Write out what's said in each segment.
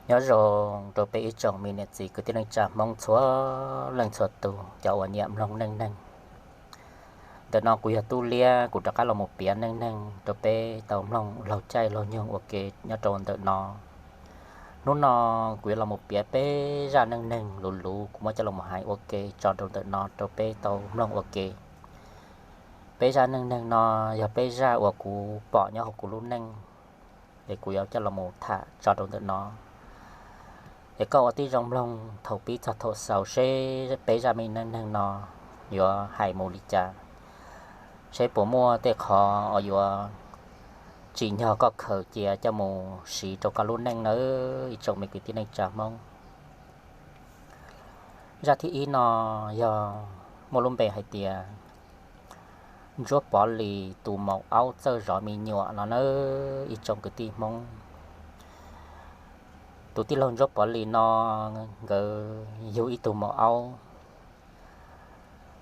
Nyob zoo rau peb ib tsoom me niam txiv kwv tij neej tsa Hmoob txhua leej txhua tus cov uas nyiam mloog neej neeg. Ntawm no kuv yog Tub Liab, kuv rov qab los mus piav neej neeg rau peb tau mloog laug caij laug nyoog ua ke nyob rau ntawm no. Hnub no kuv yuav los mus piav peb zaj neej neeg luv luv kuv muab coj los mus hais ua ke tso rau ntawm no rau peb tau mloog ua ke. Peb zaj neej neeg no yog peb zaj uas kuv pom nyob hauv kuv lub neej, es kuv yuav coj los mus tham tso rau ntawm no. Es koj ua tib zoo mloog thaum pib txog thaum xaus seb peb zaj me neej neeg no yuav hais mus li cas, seb puas muaj tej qhov uas yuav tsim nyog koj khaws cia coj mus siv rau koj lub neej nawb ib tsoom me kwv tij neej tsa Hmoob. Zaj thib ib no yog muaj lub npe hais tias Ntsuab Pov Lis tus maum aub txawj zov me nyuam no nawb ib tsoom kwv tij Hmoob. Tus tij laug Ntsuab Pov Lis no nkawd yug ib tug maum aub,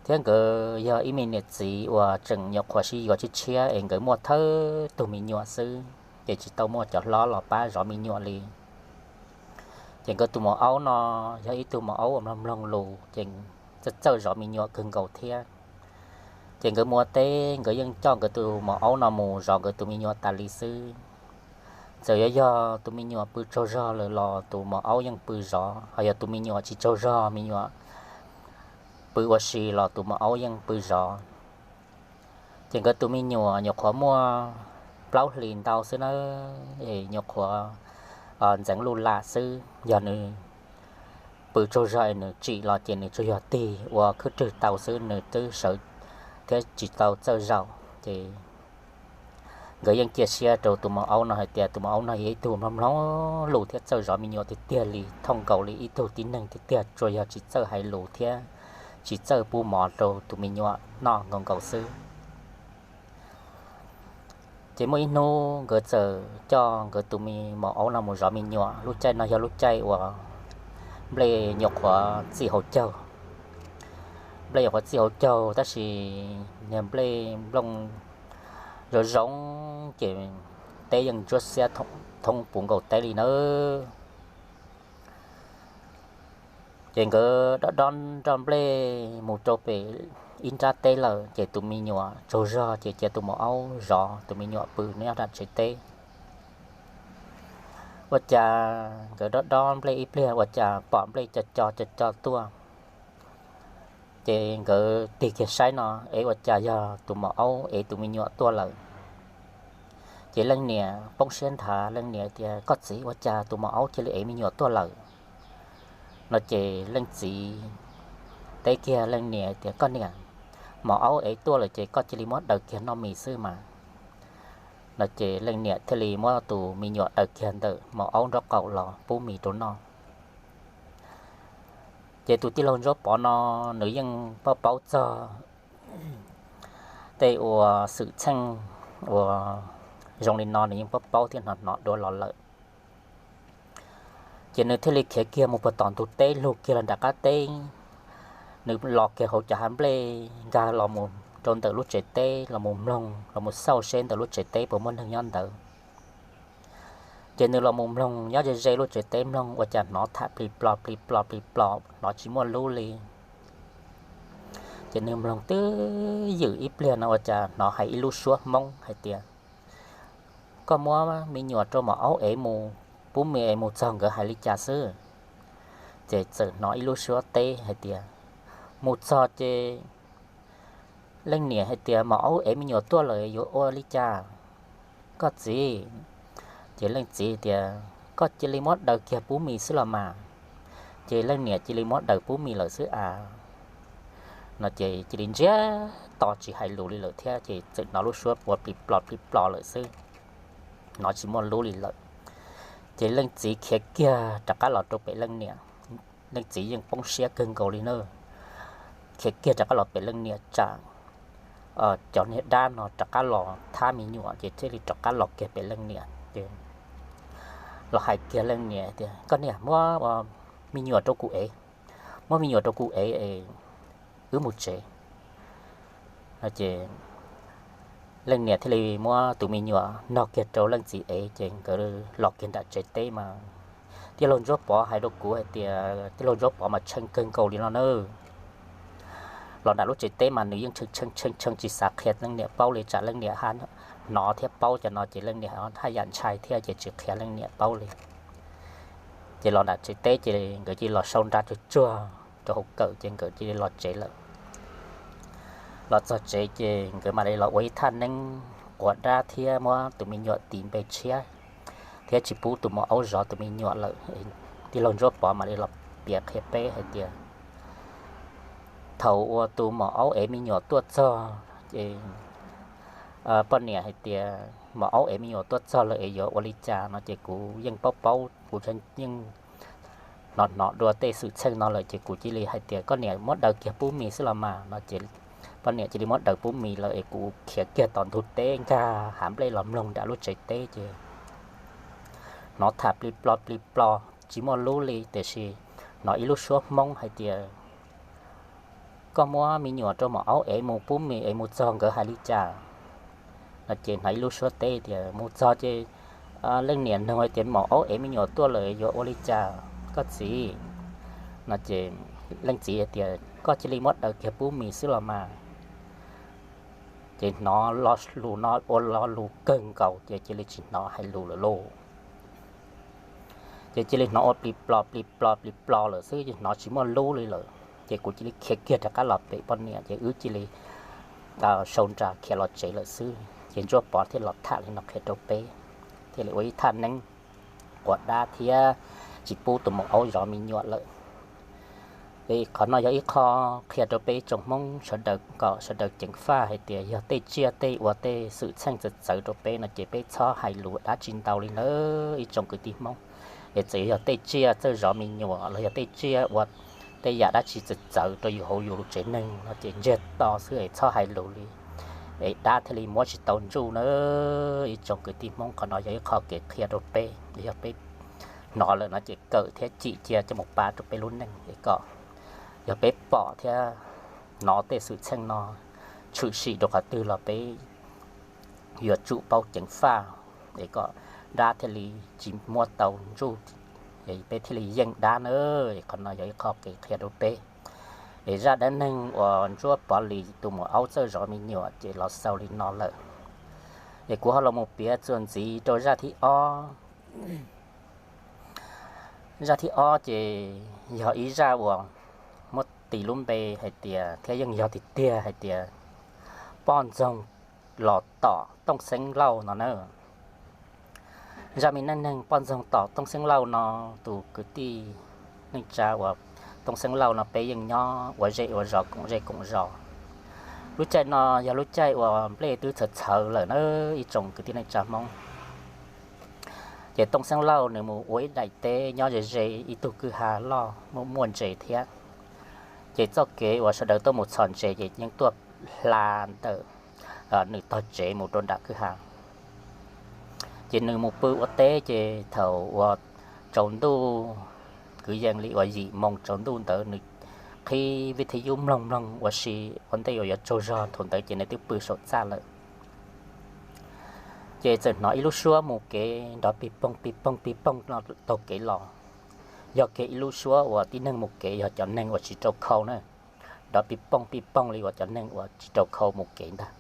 thiab nkawd yog ib me niam txiv uas tseem nyuam qhuav sib yuav tshiab tshiab es nkawd muaj thawj tug me nyuam xwb ces tsis tau muaj cov hlob los pab zov me nyuam li. Ces nkawd tus maum aub no yog ib tug maum aub uas mloog mloog lus ces txawj txawj zov me nyuam kawg nkaus thiab. Ces nkawd mus ua teb nkawd yeej coj nkawd tus maum aub no mus zov nkawd tus me nyuam tas li xwb. Txawm yuav yog tus me nyuam pw tsaug zog lawm los tus maum aub yeej pw zov, ho yog tus me nyuam tsis tsaug zog me nyuam pw ua si los tus maum aub yeej pw zov. Ces nkawd tus me nyuam nyuam qhuav muaj plaub hlis ntau xwb nawb, es nyuam qhuav ntxeev luj lam xwb, yog nws pw tsaug zog es nws tsim los ces nws tsuas yog tig ua khwb rwg tau xwb, nws twb sawv thiab tsis tau txawj zaum. Ces nkawd yeej cia siab rau tus maum aub no hais tias tus maum aub no yog ib tug mloog mloog lus thiab txawj zov me nyuam tiag tiag li, thooj nkaus li ib tug tib neeg tiag tiag, tsuas yog tsis txawj hais lus thiab tsis txawj pub mov rau tus me nyuam noj nkaus nkaus xwb. Ces muaj ib hnub nkawd txawm coj nkawd tus me maum aub no mus zov me nyuam. Lub caij no yog lub caij uas nplej nyuam qhuav txij hauv caug. Nplej nyuam qhuav txij hauv caug tab sis niag nplej nplooj zoo zoo ces teb yeej ntsuab xiab thoob puv nkaus teb li nawb. Ces nkawd dob dob nroj nplej mus rau pem ib nrab teb lawm ces tus me nyuam tsaug zog ces cia tus maum aub zov, tus me nyuam pw nyob nram tsev teb. Ua cas nkawd dob dob nplej ib pliag ua cas pom nplej co co co co tuaj. Ces nkawd tig kiag saib no, ev, ua cas yog tus maum aub ev tus me nyuam tuaj lawm. Ces leej niam poob siab nthav, leej niam tias, Koj txiv, ua cas tus maum aub cia li ev me nyuam tuaj lawm? No ces leej txiv teb kiag leej niam tias, Koj niam, maum aub ev tuaj lawm ces koj cia li muab daws kiag noj mis xwb mas. No ces leej niam thiaj li muab tus me nyuam daws kiag ntawm maum aub nraub qaum los pub mis rau noj. Ces tus tij laug Ntsuab Pov no nws yeej paub paub txog tej uas xwm txheej uas zoo li no nws yeej paub paub thiab hnov hnov dua los lawm. Ces nws thiaj li khiav kiag mus puag tom ntug teb, lug kiag los nram qab teb. Nws los kiag hauv cov hav nplej nkag los mus rau ntawm lub tsev teb los mus mloog los mus xauj seb ntawm lub tsev teb puas muaj neeg nyob ntawd. Ces nws los mus mloog nyob ze ze lub tsev teb, mloog ua cas hnov tham plig plo plig plo plig plo, hnov tsis muaj lub li. Ces nws mloog twb ywm ib pliag no ua cas hnov hais ib lub suab Hmoob hais tias, Koj muab me nyuam rau maum aub ev mus, pub mis es mus txog nkawd hais li cas xwb. Ces txawm hnov ib lub suab teb hais tias, Mus txog ces leej niam hais tias maum aub ev me nyuam tuaj lawm yuav ua li cas, koj txiv? Ces leej txiv tias, Koj cia li muab daws kiag pub mis xwb los mas. Ces leej niam cia li muab daws pub mis lawm xwb a. No ces cia li ntsiag to tsis hais lus li lawm thiab, ces txawm hnov lub suab puav plig plo plig plo lawm xwb, hnov tsis muaj lub li lawm. Ces leej txiv khiav kiag rov qab los rau pem leej niam. Leej txiv yeej poob siab kawg nkaus li na, khiav kiag rov qab los pem leej niam tsam cov niag dab no rov qab los thab me nyuam, ces thiaj li rov qab los kiag pem leej niam. Los hais kiag leej niam tias, Koj niam, muab me nyuam rau kuv ev, muab me nyuam rau kuv ev es wb mus tsev. No ces leej niam thiaj li muab tus me nyuam no kiag rau leej txiv ev, ces nkawd los kiag nram tsev teb mas tij laug Ntsuab Pov hais rau kuv hais tias, tij laug Ntsuab Pov mas tshee kawg nkaus li no na. Los nram lub tsev teb mas nws yeej tshee tshee tshee tshee tsis xav qhia leej niam paub li, tsam leej niam hnov thiab paub cov no ces leej niam haj yam ntshai thiab ces tsis qhia leej niam paub li. Ces los nram tsev teb ces nkawd cia li los sau nra tsuag tsuag rau hauv kawm ces nkawd cia li los tsev lawm. Los txog tsev ces nkawd mam li los ua ib thaj neeb quav dab thiab muab tus me nyuam tis npe tshiab, thiab tsis pub tus maum aub zov tus me nyuam lawm. Tij laug Ntsuab Pov mam li los piav qhia peb hais tias, thaum uas tus maum aub ev me nyuam tuaj txog ces poj niam hais tias, maum aub ev me nyuam tuaj txog lawm es yuav ua li cas no ces kuv yeej paub paub, kuv yeej hnov hnov dua tej xwm txheej no lawm ces kuv cia li hais tias koj niam muab daws kiag pub mis xwb los mas no ces poj niam cia li muab daws pub mis lawm es kuv khiav kiag tom ntug teb nkag hav nplej los mloog nram lub tsev teb ces hnov tham plig plo plig plo, tsis muaj lub li tiam sis hnov ib lub suab Hmoob hais tias, koj muab me nyuam rau maum aub ev mus pub mis es mus txog nkawd hais li cas no ces hnov ib lub suab teb tias, mus txog ces leej niam nug hais tias maum aub ev me nyuam tuaj lawm yuav ua li cas koj txiv no ces leej txiv hais tias koj cia li muab daws kiag pub mis xwb los mas. Ces hnov lo lus no ua lo lus kawg nkaus ces cia li tsis hnov hais lus lawm lauj. Ces cia li hnov ua plig plo plig plo plig plo lawm xwb, hnov tsis muaj lub li lawm. Ces kuv cia li khiav kiag rov qab los pem poj niam ces wb cia li sau nra khiav los tsev lawm xwb. Ces Ntsuab Pov thiaj los tham li no qhia rau peb, thiaj li ua ib thaj neeb quav dab thiab tsis pub tus maum aub zov me nyuam lawm. Es qhov no yog ib qho qhia rau peb ib tsoom Hmoob sawv daws kom sawv daws ceev faj hais tias yog tej tsiaj tej ua tej xwm txheej txawv txawv rau peb no ces peb txhob hais lus dab tsi ntau li nawb ib tsoom kwv tij Hmoob. Es txawm yog tej tsiaj txawj zov me nyuam los yog tej tsiaj ua tej yam dab tsi txawv txawv rau yus hauv yus lub tsev neeg no ces ntsiag to xwb es txhob hais lus li, es dab thiaj li muab tsis tau ntsuj nawb ib tsoom kwv tij Hmoob. Qhov no yog ib qho kev qhia rau peb, yog peb hnov lawm no ces kawm thiab cim cia coj mus pab rau peb lub neej es kom yog peb pom thiab hnov tej xwm txheej no tshwm sim rau qhov twg los peb yuav tsum paub ceev faj es kom dab thiaj li tsis muab tau ntsuj, peb thiaj li yeej dab na. Qhov no yog ib qho kev qhia rau peb. Es zaj dab neeg uas Ntsuab Pov Lis tus maum aub txawj zov me nyuam ces los xaus li no lawm. Es kuv ho los mus piav txuas ntxiv rau zaj thib ob. Zaj thib ob ces yog ib zaj uas muab tis lub npe hais tias thiab yeej yog tiag tiag hais tias poj ntxoog los tom Tooj Xeeb Lauj no na. Zaj me neej neeg poj ntxoog tom Tooj Xeeb Lauj no, tus kwv tij neej tsa uas Tooj Xeeb Lauj no peb yeej nyob ua zej ua zos koom zej koom zos. Lub caij no yog lub caij uas nplej twb txhawv txhawv lawm na ib tsoom kwv tij neej tsa Hmoob. Ces Tooj Xeeb Lauj nws mus ua ib daim teb nyob ze ze ib tug kwj ha loj muaj muaj ntses thiab. Ces txoj kev uas sawv daws tuaj mus txhom ntses ces yeej tuaj hla ntawm nws tog tsev mus rau nram kwj ha. Ces nws mus pw ua teb ces thaum uas tsaus ntuj, kwv yees li uas yim moos tsaus ntuj ntawd nws qhib vij thij yub mloog mloog ua si ua ntej uas yuav tsaug zog, thaum ntawd ces nws twb pw saum txaj lawm. Ces txawm hnov ib lub suab mus kev nrov pig poog pig poog pig poog no taug kev los. Yog kiag ib lub suab uas tib neeg mus kev, yog cov neeg uas tsis rau khau na, nrov pig poog pig poog li uas cov neeg uas tsis rau khau mus kev ntag.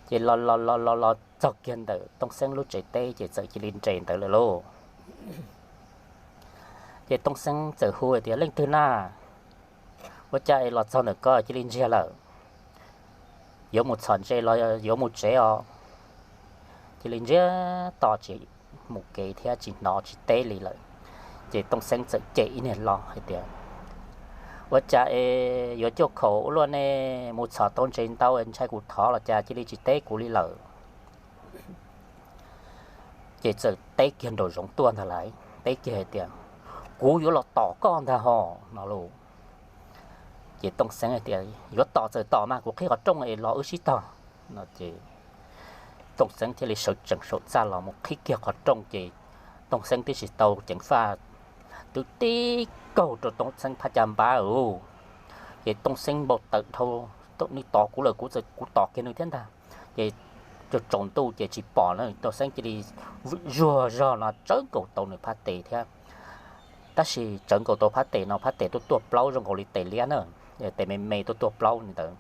Ces los los los los los txog kiag ntawm Tooj Xeeb lub tsev teb ces txawm cia li nres ntawd lawm lauj. Ces Tooj Xeeb txawm hu tias, leej twg na? Ua cas es los txog ntawm ko cia li ntsiag lawm? Yuav mus txhom ntses los yuav mus tsev os? Cia li ntsiag to tsis mus kev thiab tsis hnov tsis teb li lawm. Ces Tooj Xeeb txawm cem ib niag lo hais tias, ua cas es yuav cuaj khaum ua luaj ne, mus txhom tau ntses ntau ntshai kuv thov los cas cia li tsis teb kuv li lawm? Ces txawm teb kiag nraum zoov tuaj ntag lauj, teb kiag hais tias, kuv yuav los tom koj ntag ho no lauj. Ces Tooj Xeeb hais tias, yuav tom txawm tom mas, kuv qhib qhov rooj es los wb sib tog no. Ces Tooj Xeeb thiaj li sawv tsees saum txaj los mus qhib kiag qhov rooj ces Tooj Xeeb twb tsis tau ceev faj, twb tib kaug rau Tooj Xeeb phab caj npab lauj. Ces Tooj Xeeb npau taws dhau, nws tom kuv lawm kuv txawm kuv tom kiag nws thiab ntag. Ces tsaus ntuj ces tsis pom na, Tooj Xeeb cia li zuag zog no tsawv nkaus tau nws phab tes thiab. Tab sis tsawv nkaus tau phab tes no, phab tes tuaj tuaj plaub zoo nkaus li tes liab na, tes me me tuaj tuaj plaub li ntawd.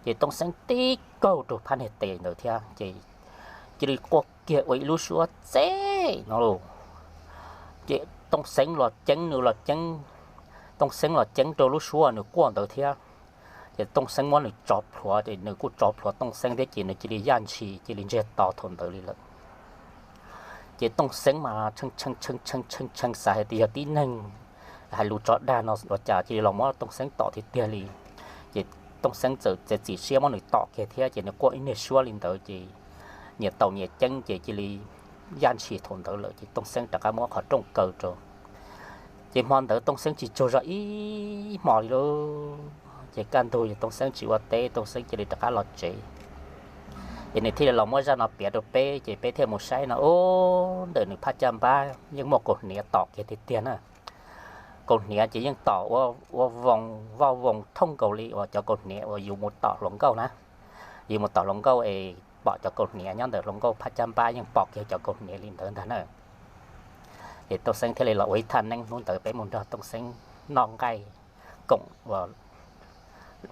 Ces Tooj Xeeb tib kaug rau phab niag tes ntawd thiab ces cia li quaj kiag ua ib lub suab txeg no lauj. Ces Tooj Xeeb los ceeb, nws los ceeb, Tooj Xeeb los ceeb rau lub suab nws quaj ntawd thiab. Ces Tooj Xeeb muab nws tso plhuav, ces nws kuj tso plhuav Tooj Xeeb thiab ces nws cia li yaj ntshis cia li ntsiag to thaum ntawd li lawm. Ces Tooj Xeeb mas tshee tshee tshee tshee tshee xav hais tias yog tib neeg hais lus tso dag no ua cas cia li los muab Tooj Xeeb tom tiag tiag li. Ces Tooj Xeeb txawm txiav txim siab muab nws tom kiag thiab ces nws quaj ib niag suab li ntawd ces nyias taus nyias ceeb ces cia li yaj ntshis thaum ntawd lawm ces Tooj Xeeb rov qab muab qhov rooj kaw rau. Ces hmo ntawd Tooj Xeeb tsis tsaug zog ib hmo li lauj. Ces kaj ntug ces Tooj Xeeb tsis ua teb, Tooj Xeeb cia li rov qab los tsev. Ces nws thiaj li los muab zaj no piav rau peb ces peb thiaj mus saib no, ub, ntawm nws phab caj npab yeej muaj kaus hniav tom kiag tiag tiag na. Kaus hniav ces yeej tom ua voo, voj voos thooj nkaus li uas cov kaus hniav uas yus mus tom hluas nkauj na. Yus mus tom hluas nkauj es pom cov kaus hniav nyob ntawm hluas nkauj phab caj npab yeej pom kiag cov kaus hniav li ntawd ntag na. Ces Tooj Xeeb thiaj li los ua ib thaj neeb, hnub ntawd peb mus nrog Tooj Xeeb noj nqaij koom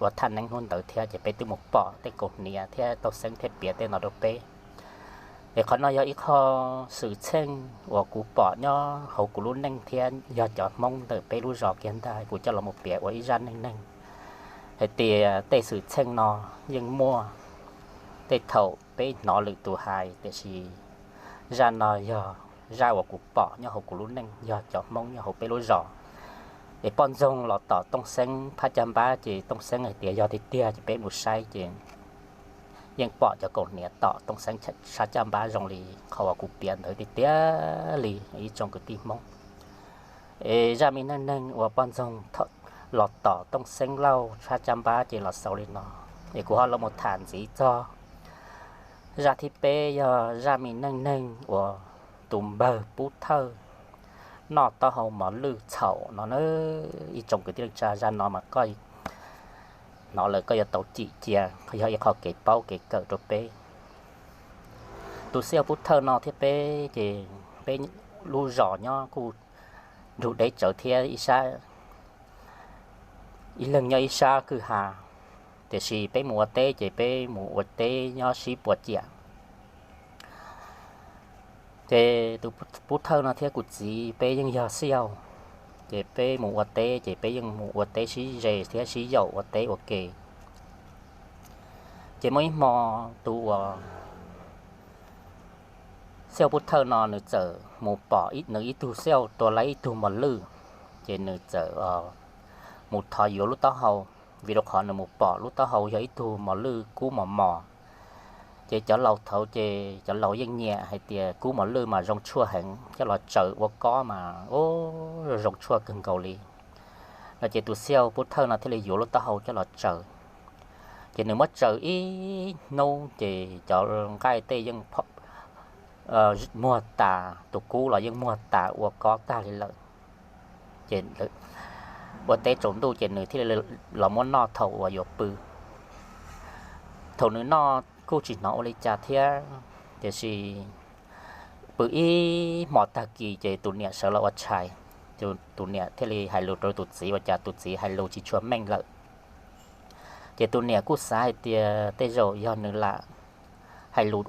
ua thaj neeb hnub ntawd thiab ces peb twb mus pom tej kaus hniav thiab Tooj Xeeb thiaj piav tej no rau peb. Es qhov no yog ib qho xwm txheej uas kuv pom nyob hauv kuv lub neej thiab yog cov Hmoob ntawm peb lub zos kiag ntag kuv coj los mus piav ua ib zaj neej neeg hais tias tej xwm txheej no yeej muaj tej thaum peb hnov lwm tus hais, tiam sis zaj no yog zaj uas kuv pom nyob hauv kuv lub neej, yog cov Hmoob nyob hauv peb lub zos. Es poj ntxoog los tom Tooj Xeeb phab caj npab ces Tooj Xeeb hais tias yog tiag tiag ces peb mus saib ces yeej pom cov kaus hniav tom Tooj Xeeb sab caj npab zoo li qhov uas kuv piav ntawd tiag tiag li ib tsoom kwv tij Hmoob. Es zaj me neej neeg uas poj ntxoog los tom Tooj Xeeb Lauj sab caj npab ces los xaus li no. Es kuv ho los mus tham ntxiv txog zaj thib peb, yog zaj me neej neeg uas tus npawg Pub Thawj noj taub hau mos lwj txhaum no na. Ib tsoom kwv tij neej tsa, zaj no mas koj hnov lawm koj yuav tau cim cia, yog ib qho kev paub kev kawm rau peb. Tus xiaj Pub Thawj no thiab peb ces peb lub zos nyob kuj nrug deb tsawv thiab ib sab, ib leeg nyob ib sab kwj ha, tiam sis peb mus ua teb ces peb mus ua teb nyob sib puas ciam. Ces tus Pub Thawj no thiab kuv txiv peb yeej yog xiaj, ces peb mus ua teb ces peb yeej mus ua teb sib ze thiab sib yaum ua teb ua ke. Ces muaj ib hmo tus uas xiaj Pub Thawj no nws txawm mus pom nws ib tug xiaj tua lawm ib tug mos lwj, ces nws txawm mus thov yuav lub taub hau, vim rau qhov nws mus pom lub taub hau yog ib tug mos lwj kub mos mos. Ces cov laus thaud ces cov laus yeej nyiam hais tias kub mos lwj mas zoo tshuaj heev, coj los tsaws ua kob mas zoo tshuaj kawg nkaus li no. Ces tus xiaj Pub Thawj no thiaj li yuav lub taub hau coj los tsaws. Ces nws muab tsaws ib hnub ces cov nqaij tej yeej muag tas, tus kub los yeej muag tas ua kob tag li lawm. Ces ua teb tsaus ntuj ces nws thiaj li los muab noj thaum uas yuav pw. Thaum nws noj kuj tsis hnov ua li cas thiab, tiam sis pw ib hmo tag kis ces tus niam sawv los ua tshais, tus niam thiaj li hais lus rau tus txiv ua cas tus txiv hais lus tsis tshua meej lawm. Ces tus niam kuj xav hais tias tej zaum yog nws lam hais lus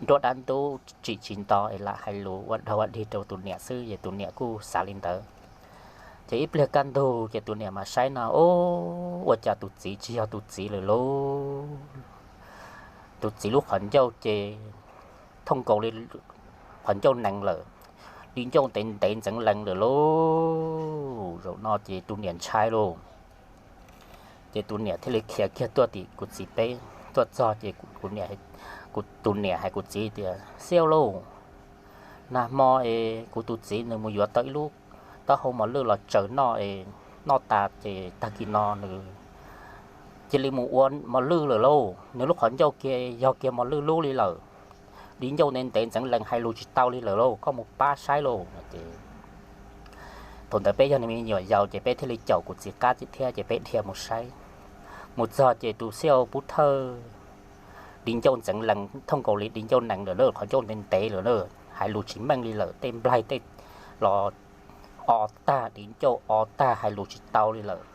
nruab dab ntub tsim tsis nto es lam hais lus ua dog ua dig rau tus niam xwb, es tus niam kuj xav li ntawd. Ces ib pliag kaj ntug ces tus niam mas saib no, ua cas tus txiv tsis yog tus txiv lawm lauj. Tus txiv lub qhov ncauj ces thooj nkaus li qhov ncauj nees lawm, di ncauj ntev ntev ntxeev lees lawm lauj. Zaum no ces tus niam ntshai lauj. Ces tus niam thiaj li khiav kiag tuaj tim kuv txiv peb, tuaj txog ces tus niam hais kuv txiv tias, Xiaj lauj, nag hmo es kuv tus txiv nws mus yuav tau ib lub taub hau mos lwj los tsaws noj es noj tas ces tag kis no nws cia li mus ua mos lwj lawm lauj. Nws lub qhov ncauj kiag yog kiag mos lwj lub li lawm, di ncauj ntev ntev ntxeev lees hais lus tsis tau li lawm lauj, koj mus pab saib lauj. Thaum ntawd peb yog nws me nyuam yaus ces peb thiaj li caum kuv txiv qab thiab ces peb dhia mus saib. Mus txog ces tus xiaj Pub Thawj di ncauj ntxeev lees thooj nkaus li di ncauj nees lawm lauj, qhov ncauj ntev ntev lawm lauj, hais lus tsis meej li lawm, tej nplaig tej los o tag, di ncauj o tag hais lus tsis tau li lawm.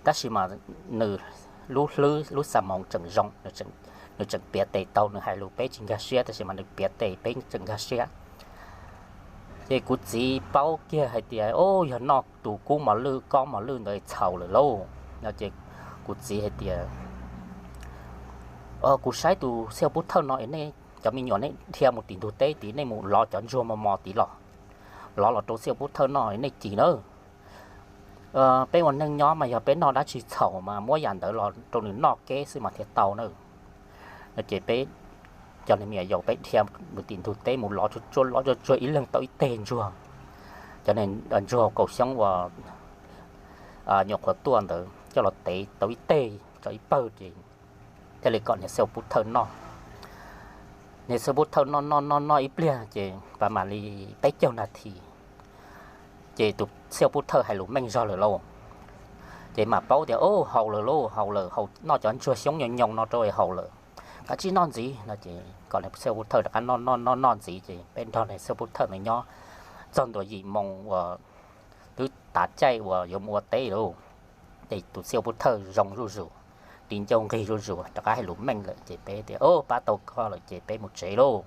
Tab sis mas nws lub hlwb lub xas moos tseem zoo, nws tseem piav tes tau, nws hais lus peb tsis nkag siab tab sis mas nws piav tes peb tseem nkag siab. Ces kuv txiv paub kiag hais tias, o, yog noj tus kub mos lwj kob mos lwj ntawd txhaum lawm lauj. No ces kuv txiv hais tias, kuv saib tus xiaj pub thawj no es nej cov me nyuam nej dhia mus tim ntug teb tid, nej mus lov cov ntsuag mos mos tid los, lov los rau xiaj pub thawj noj nej cim nawb. Peb ua neej nyob mas yog peb noj dab tsi txhaum mas muab yam ntawd los rau nws noj keb xwb mas thiaj tau na. No ces peb cov niag me nyuam yaus peb dhia mus tim ntug teb mus lov tsuag tsuag, lov tsuag tsuag ib leeg tau ib teg ntsuag. Cov ntsuag kaum xyoob uas nyuam qhuav tuaj ntawd coj los tev tau ib teg tso ib pawg ces thiaj li kom niag xiaj pub thawj noj. Niag xiaj pub thawj noj noj noj noj ib pliag ces pab mam li peb caug nas this ces tus xiaj pub thawj hais lus meej zog lawm lauj. Ces mam paub tias, o, haus lawm lauj, haus lawm, haus noj cov ntsuag xyoob nyoos nyoos no rau haus lawm, kav tsij noj ntxiv. No ces kom niag xiaj pub thawj rov qab noj noj noj noj ntxiv ces peb nrog niag xiaj pub thawj ntawd nyob txog ntua yim moos uas twb tav caij uas yuav mus ua teb lauj. Ces tus xiaj pub thawj zoo zuj zus, di ncauj nqig zuj zus, rov qab hais lus meej lawm ces peb tias, o, pab tau koj lawm ces peb mus tsev lauj.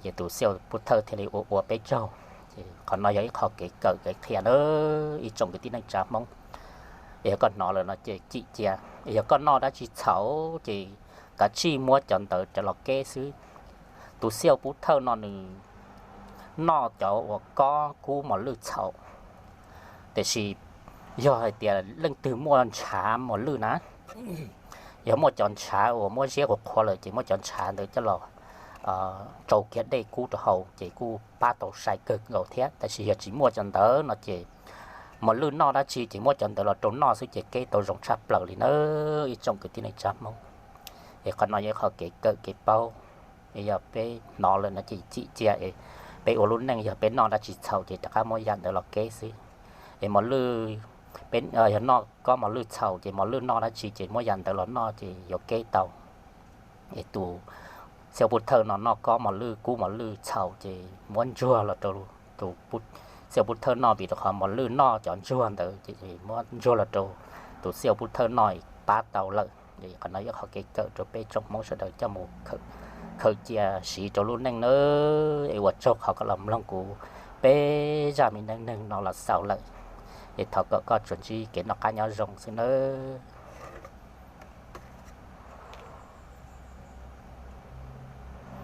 Ces tus xiaj pub thawj thiaj li ua ua peb tsaug. Ces qhov no yog ib qho kev kawm kev qhia nawb ib tsoom kwv tij neej tsa Hmoob. Yog koj hnov lawm no ces cim cia, yog koj noj dab tsi txhaum ces kav tsij muab cov ntawd rov los keb xwb. Tus xiaj pub thawj no nws noj cov uas kob kub mos lwj txhaum, tiam sis yog hais tias leej twg muaj ntshav mos lwj na, yog muaj cov ntshav uas muab ziab qhuav qhuav lawm ces muab cov ntshav ntawd coj los rau kiag dej kub rau haus ces kuj pab tau sai kawg nkaus thiab. Tab sis yog tsis muaj cov ntawd no ces mos lwj noj dab tsi ces muab cov ntawd los rau noj xwb ces keb tau zoo tshaj plaws li nawb ib tsoom kwv tij neej tsa Hmoob. Es qhov no yog qhov kev kawm kev paub, es yog peb hnov lawm no ces cim cia es peb ua lub neej yog peb noj dab tsi txhaum ces rov qab muab yam ntawd los keb xwb. Es mos lwj, yog noj kob mos lwj txhaum ces mos lwj noj dab tsi ces muab yam ntawd los noj ces yuav keb tau. Es tus xiaj pub thawj no noj kob mos lwj kub mos lwj txhaum ces muab ntsuag los rau tus xiaj pub thawj noj vim rau qhov mos lwj noj cov ntsuag ntawd ces muab ntsuag los rau tus xiaj pub thawj noj pab tau lawm. Qhov no yog qhov kev kawm rau peb tsoom Hmoob sawv daws coj mus khaws cia siv rau lub neej nawb. Es ua tsaug qhov koj los mloog kuv peb zaj me neej neeg no los xaus lawm. Es thov kom koj tsuas ntsib kev noj qab nyob zoo xwb nawb.